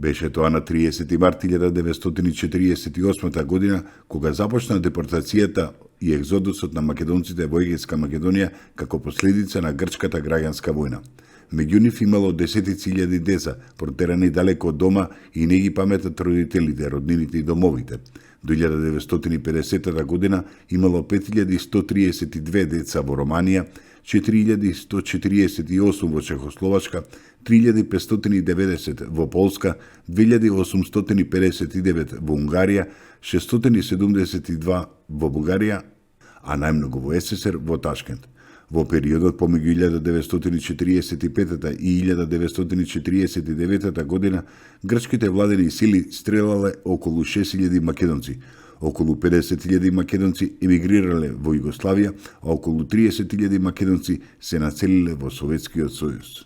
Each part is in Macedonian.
Беше тоа на 30 март 1948 година, кога започна депортацијата и екзодусот на македонците во Егејска Македонија како последица на грчката граѓанска војна. Меѓу нив имало десетици илјади деца, протерани далеко од дома и не ги паметат родителите, роднините и домовите. До 1950 година имало 5132 деца во Романија, 4148 во Чехословачка, 3590 во Полска, 2859 во Унгарија, 672 во Бугарија, а најмногу во СССР во Ташкент. Во периодот помеѓу 1945 и 1949 година, грчките владени сили стрелале околу 6000 македонци. Околу 50.000 македонци емигрирале во Југославија, а околу 30.000 македонци се населиле во Советскиот сојуз.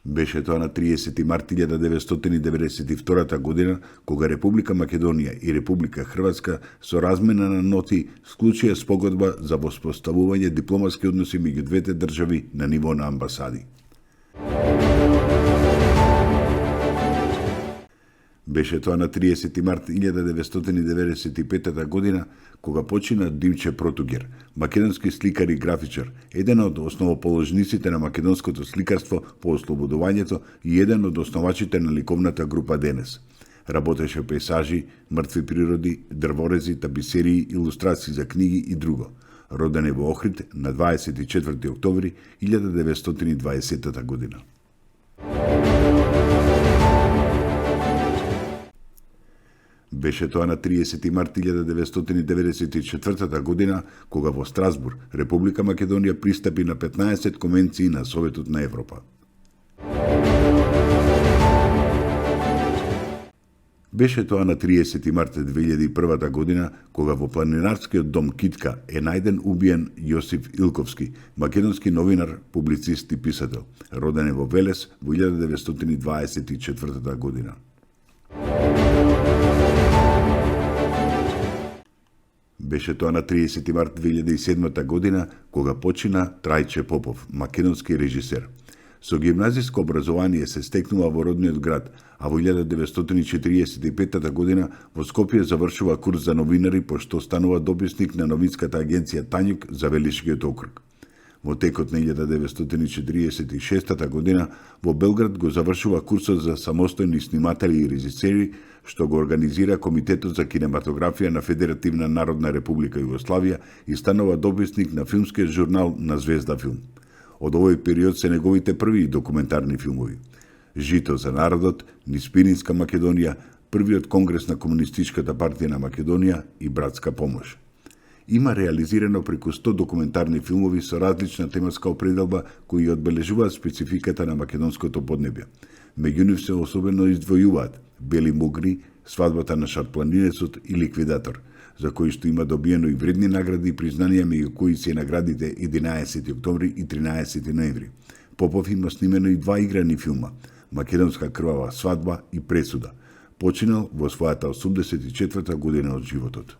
Беше тоа на 30 март 1992 година, кога Република Македонија и Република Хрватска со размена на ноти склучија спогодба за воспоставување дипломатски односи меѓу двете држави на ниво на амбасади. Беше тоа на 30 март 1995 година, кога почина Димче Протугер, македонски сликар и графичар, еден од основоположниците на македонското сликарство по ослободувањето и еден од основачите на ликовната група Денес. Работеше пейсажи, мртви природи, дрворези, табисерии, илустрации за книги и друго. Роден е во Охрид на 24 октомври 1920 година. Беше тоа на 30 март 1994 година, кога во Страсбур, Република Македонија пристапи на 15 конвенции на Советот на Европа. Беше тоа на 30 март 2001 година, кога во планинарскиот дом Китка е најден убиен Јосиф Илковски, македонски новинар, публицист и писател. Роден е во Велес во 1924 година. Беше тоа на 30 март 2007 година, кога почина Трајче Попов, македонски режисер. Со гимназиско образование се стекнува во родниот град, а во 1945 година во Скопје завршува курс за новинари, пошто станува дописник на новинската агенција Тањук за Велишкиот округ. Во текот на 1946 година во Белград го завршува курсот за самостојни сниматели и режисери, што го организира Комитетот за кинематографија на Федеративна Народна Република Југославија и станува дописник на филмскиот журнал на Звезда филм. Од овој период се неговите први документарни филмови: Жито за народот, низ Пиринска Македонија, првиот конгрес на Комунистичката партија на Македонија и Братска помош. Има реализирано преку 100 документарни филмови со различна тематска определба кои одбележуваат спецификата на македонското поднебје. Меѓу нив се особено издвојуваат Бели Могри, Свадбата на шарпланинецот и Ликвидатор, за кои што има добиено и вредни награди и признанија, меѓу кои се наградите 11 октомври и 13 ноември. Попов има снимено и 2 играни филма: Македонска крвава свадба и Пресуда. Починал во својата 84 година од животот.